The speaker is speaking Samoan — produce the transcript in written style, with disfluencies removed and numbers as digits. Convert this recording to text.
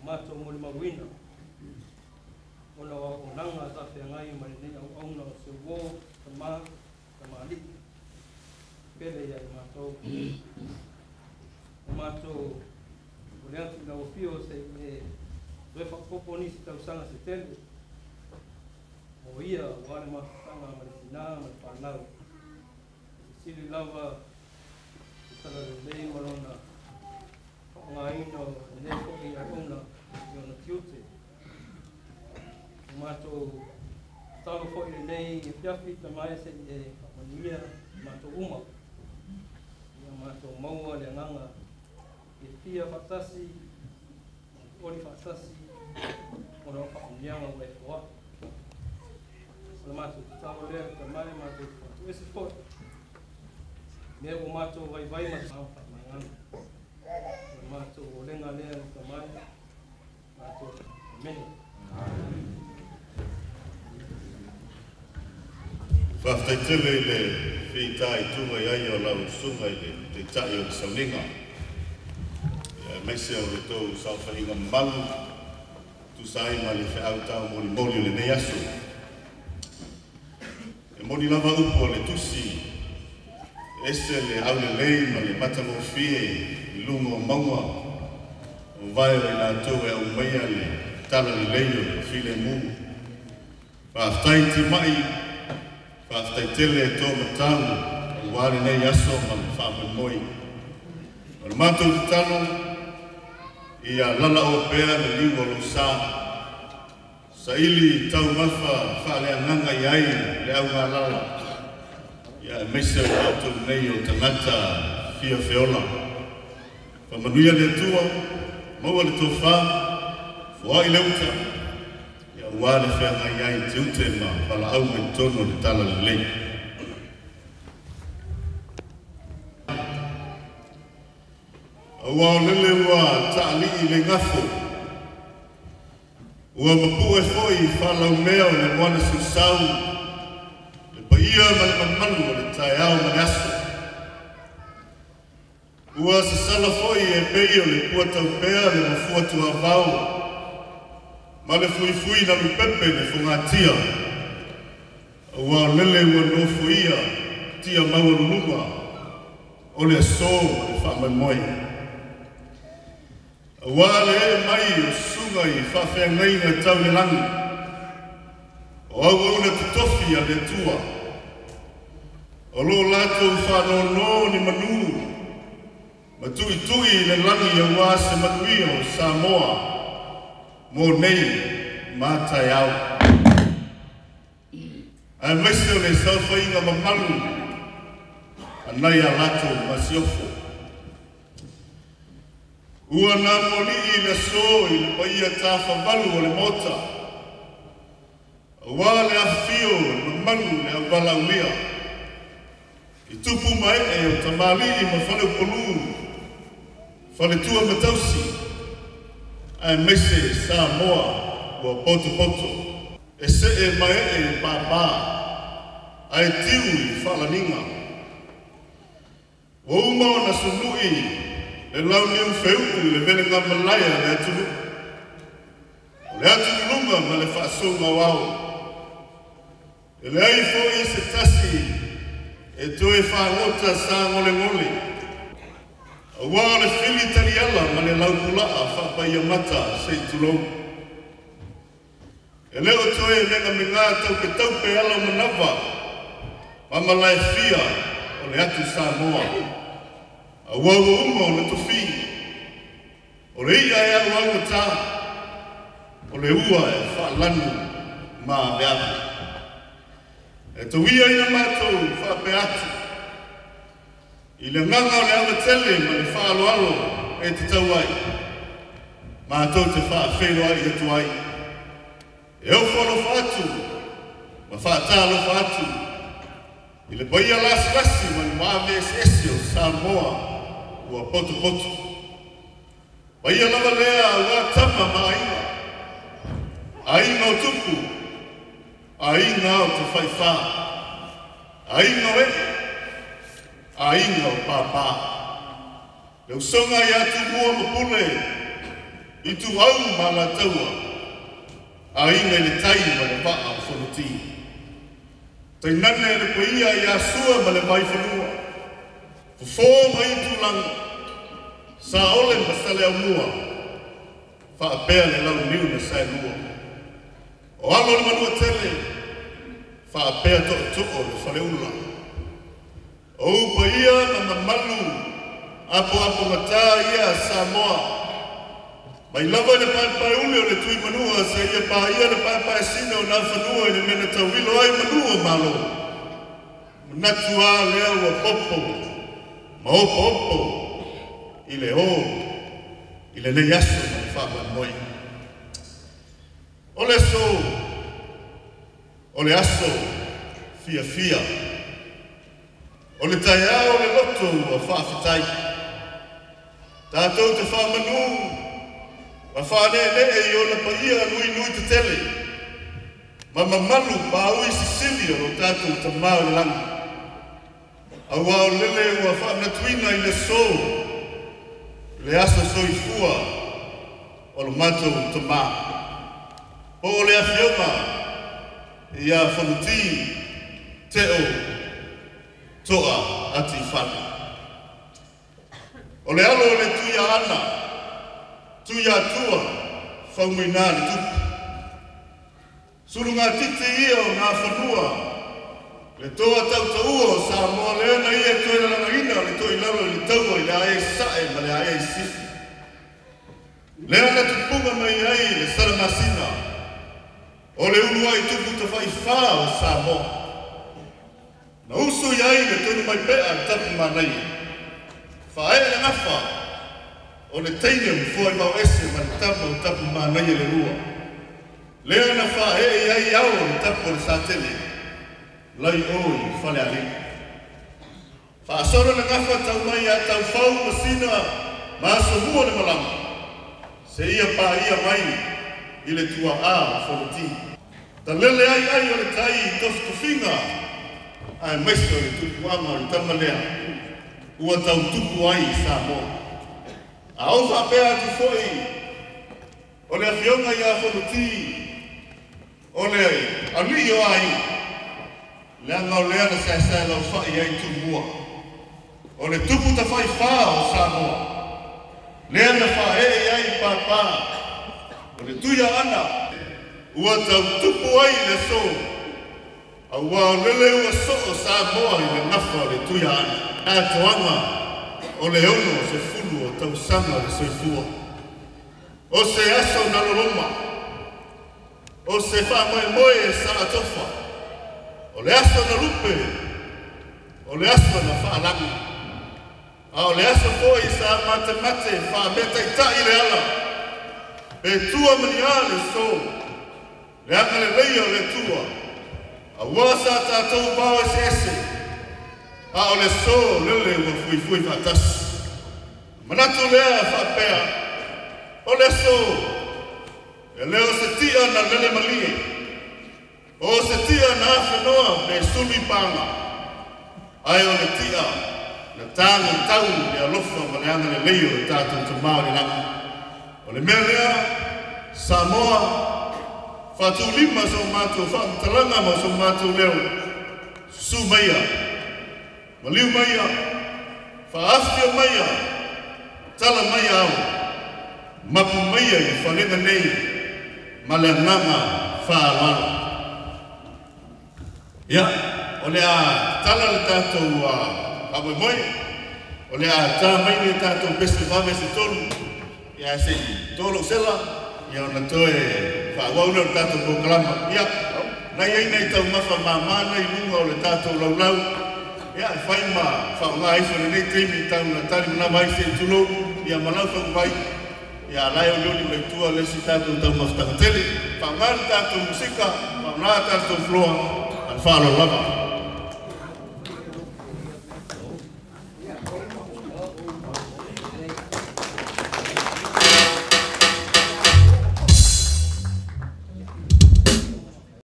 Matou molimauina ona o auaunaga sa feagai ma lenei auauna o se uō, tama, tamalii, pele ia i matou. O matou o le atu i lau afio se i e toe faaopoopo nisi tausaga se tele o ia aua le mafutaga ma le tinā ma le fanau. E sili lava le talalelei ma lona faaaogaina o lenei foi auauna i ona tiute. O matou tatalo foi lenei afiafi tama e se i e faamanuia matou uma ia matou maua le agaga fiafia faatasi ma oli faatasi ona o faamanuiaga ua e foai. O le matou tatalo lea tama e matou te faatuese foi mea ua matou vaivai ma faamagalo. O le matou olega lea tama e matou. Amene. Faafetai tele i le fitaituga i ai o lau susuga i le taitai o le sauniga. Ia aemaise o le tou saofaiga mamalu tusa ai ma le feau taumolimoli o lenei aso. E moni lava upu o le tusi, ese le aulelei ma le matagofie i luga o mauga o vae o i latou e aumaia le talalelei o le filemu. Faafetai timai, faafetai tele e tō matau aua lenei aso ma le faamoemoe. O le matou tatalo, ia lalaoa pea le liu o lou sa, saili taumafa faaleagaga i ai le augalala, ia aemaise o tatou nei o tagata fia feola. Faamanuia le Atua, maua le tofa, foai le uta, ia aua le feagai ai tiute ma valaauga i totonu o le talalelei. Aua o lele ua taalii le gafo, ua mapue foi faalaumea o le moana suisau, le paia ma le mamalu o le taeao ma le aso. Ua sasala foi e pei o le puataupea le mafua tuavao, ma le fuifui na lupepe le fogatia, aua o lele ua nofoia tia maualuluga o le aso ma le faamoemoe. Aua le ee mai o susuga i faafeagaiga tau le lagi, o auauna totofi a le Atua, o lo latou faanono ni manu, ma tuitui i le lagi aua se manuia o Samoa, mo nei ma taeao. Aemaise o le saofaiga mamalu a nai a latou masiofo. Ua namualii le aso i le paia tafavalu o le Maota, aua le afifio o le mamalu le auvalaulia, i tupu mae o tamalii ma faleupolu, faletua ma tausi, aemaise Samoa ua potopoto. E see mae i pāpā, ae tiu i faalaniga. Ua uma ona sunui le launiu feuu i le velega malae a le atunuu, o le atululuga ma le faasouga o ao. E leai foi se tasi e toe fagota sagolegole, aua o le fili taliala ma le laupulaa faapaiamata se i tulou. E le o toe megamega taupetaupe ala o manava ma malaefia o le atu Samoa, aua ua uma ona tofi, o le ia e auaugata, o le ua e faalanu ma aveave. E tauia ina matou faapea atu, i le agaga o le avatele ma le faaaloalo e tatau ai, matou te faafeiloai atu ai, e ofo alofa atu ma faatalofa atu i le paia lasilasi ma le maave eseese o Samoa ua potopoto. Paia lava lea aua tama ma aiga, aiga o tupu, aiga o tafaifa, aiga o ee, aiga o pāpā. Le usoga ia Tumua ma Pule, Ituau ma Alataua, Aiga i le Tai ma le Vaa o Fonoti. Tainane le paia ia Sua ma le Vaifanua, Fofo ma Aitulagi, Saole ma Saleaaumua, faapea le Launiu na Saelua. O alo o le Manuatele, faapea tootoo o le Faleula. O paia ma mamalu apoapogata ia Samoa, mai lava i le paepaeuli o le Tuimanua seia paia le paepaesina o Nafanua i le mea na tauilo ai manu o Malo. Manatu a lea ua popo ma opoopo i le o i lenei aso ma le faamoemoe. O le aso, o le aso fiafia, o le taeao o le loto ua faafetai. Tatou te faamanu ma faaleenee i ona paia nuinui tetele ma mamalu paui sisili o lo tatou Tamā o le lagi. Auā o lele ua faamanatuina i le aso, le aso soifua o lo matou tamā. Po o le afioga ia Fonoti Teo To'a Atifaga. O le alo o le Tuiaana, Tuiatua, Faumuina le Tupu. Sulugatiti ia o Nafanua, le toa tautaua o Samoa lea na ia toe lalagaina le toilalo i le taua i le ae sae ma le ae sifi. Lea na tupuga mai ai le Salamasina, o le uluai tupu tafaifā o Samoa. Na usu i ai le tonu mai pea le tapu manaia. Faaee le gafa o le teine o foai ese ma le tama o tapu manaia le lua. Lea na faaee ai ao o le tapu o le Satele, lai o i Falealili. Faasolo le gafa tau mai a taufau masina ma asomua le malama, seia paia mai i le tuaa o Fonoti. Talele ai ai o le tai i tofitofiga, ae maise o le tupuaga o le tama lea, ua tautupu ai i Samoa. A ou faapea atu foi, o le afioga ia Fonoti, o le alii o aiga, leaga o lea na saesae laufai ai Tumua. O le tupu tafaifā o Samoa, lea na faaee ai pāpā, o le Tuiaana, ua tautupu ai le aso, auā o lele ua soo Samoa i le gafa o le Tuiaana. Atoaga o le 60 o tausaga o le soifua. O se aso na loloma, o se faamoemoe e saatofa, o le aso na lupe, o le aso na faalagi, a o le aso foi sa matemate faametaitai le ala, pe tua mania le so, le agalelei o le Atua, auā sa tatou vao eseese, a o le so lele ua fuifui faatasi. Manatu lea faapea, o le aso, e le o se tia na lele malie, o se tia na afenoa pe sulu i paga, ae o le tia na tago tau le alofa ma le agalelei o le tatou Tamā o le lagi. O le mea lea, Samoa, faatulima so matou faamatalaga ma so matou leo, susu maia, maliu maia, faafia maia, tala maia ao, mapu maia i falega nei, ma le agaga faaaloalo. Ia, o le a tala le tatou faamoemoe, o le a ta mai le tatou pese vave se tolu, ia se i tolo sela, ia ona toe faaauau lea o le tatou polokalama. Ia, nai ai nai taumafa mamā nai luga o le tatou laulau, ia e fai ma faaaoga ifo lenei taimi tau na tali manava ai se i tulou, ia ma lau faguvai, ia lae olioli mai tua le isi tatou taumafataga tele. Faaaoga le tatou musika, faaaoga tatou floa, ma le faaaloalo lava.